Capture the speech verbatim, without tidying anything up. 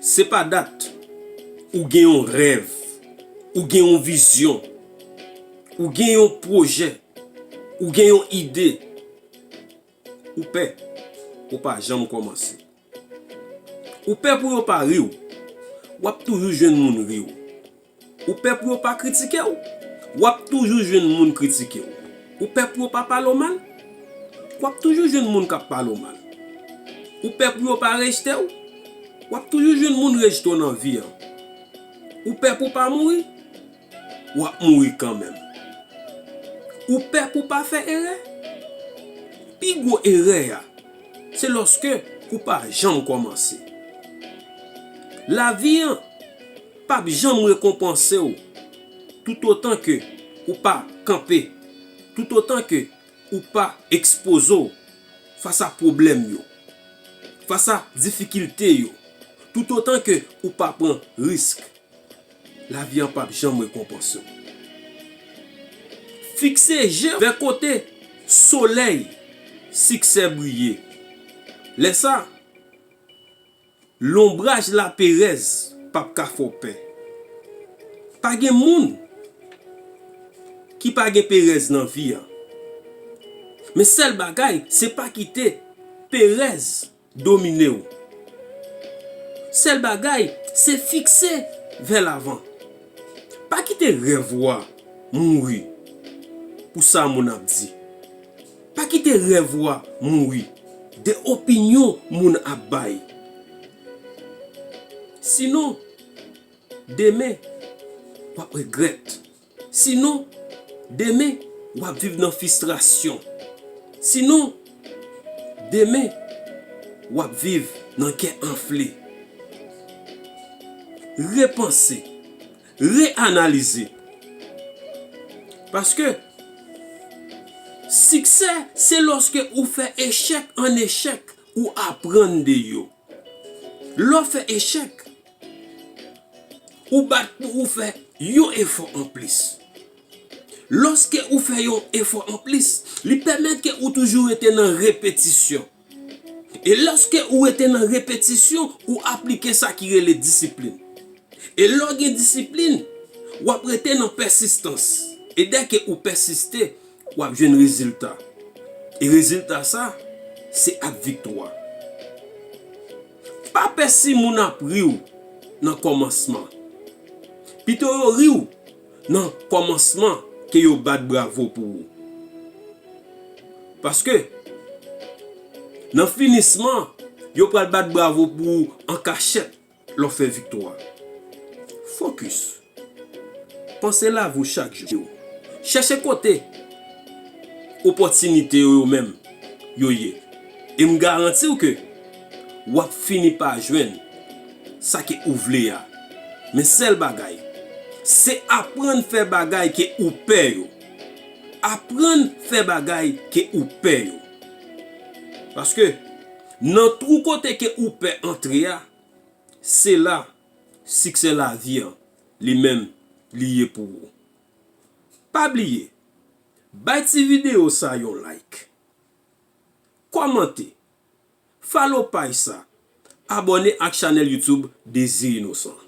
Se pa dat. Ou gen yon rèv, ou gen yon vizyon, ou gen yon pwojè, ou gen yon ide. Ou pè, ou pa janm kòmanse. Ou pè pou yo pa ri w. W ap toujou jwenn moun ri w. Ou pè pou yo pa kritike w. W ap toujou jwenn moun kritike w. Ou pè pou yo pa pale w mal. W ap toujou jwenn moun k ap pale w mal. Ou pè pou yo pa rejte w. W ap toujou jwenn moun rejte w nan vi an. Ou pè pou pa mouri. W ap mouri kanmenm. Ou pè pou pa fè erè. Pi gwo erè a, se lòske ou pa janm kòmanse. Lavi an p ap janm rekonpanse w toutotan ke ou pa kanpe, toutotan ke ou pa ekspoze w fas a pwoblèm yo, fas a difikilte yo, toutotan ke ou pa pran risk. Lavi an p ap janm rekonpanse w. Fikse je vè kote solèy siksè briye. Lè sa, lonbraj laperèz p ap ka fè w pè. Pa gen moun ki pa gen perèz nan vi a. Men sèl bagay, se pa kite perèz domine w. Sèl bagay, se fikse vè lavan. Pa kite rèv ou a mouri pou sa moun ap di. Pa kite rèv ou a mouri de opinyon moun ap bay. Sinon, demen, w ap regrèt. Sinon, demen, w ap viv nan fristrasyon. Sinon, demen, w ap viv nan kè anfle. Repanse, reanalize. Paske siksè, se lòske ou fè echèk an echèk, ou aprann de yo. Lè w fè echèk, ou bat pou ou fè yon efò anplis. Lòske ou fè yon efò anplis, li pèmèt ke ou toujou rete nan repetisyon. E lòske ou rete nan repetisyon, ou aplike sa ki rele disiplin. E lè w gen disiplin, w ap rete nan pèsistans. E dèke ou pèsiste, w ap jwenn rezilta. E rezilta sa, se ap viktwa. Pa pè si moun ap ri w nan kòmansman. Pito yo ri w nan kòmansman ke yo bat bravo pou ou. Paske, nan finisman, yo pral bat bravo pou ou an kachèt lè w fè viktwa. Fokis. Panse lavi w chak jou. Chèche kote opòtinite yo, yo menm yo ye. E m garanti w ke w ap fini pa jwenn sa ke ou vle a. Men sèl bagay, se aprann fè bagay ke ou pè yo. Aprann fè bagay ke ou pè yo. Paske nan twou kote ke ou pè antre a, se la siksè lavi an li menm li ye pou ou. Pa bliye, bay ti videyo sa yon like, kòmante, follow paj sa, abòne ak chanèl YouTube Dezi Inosan.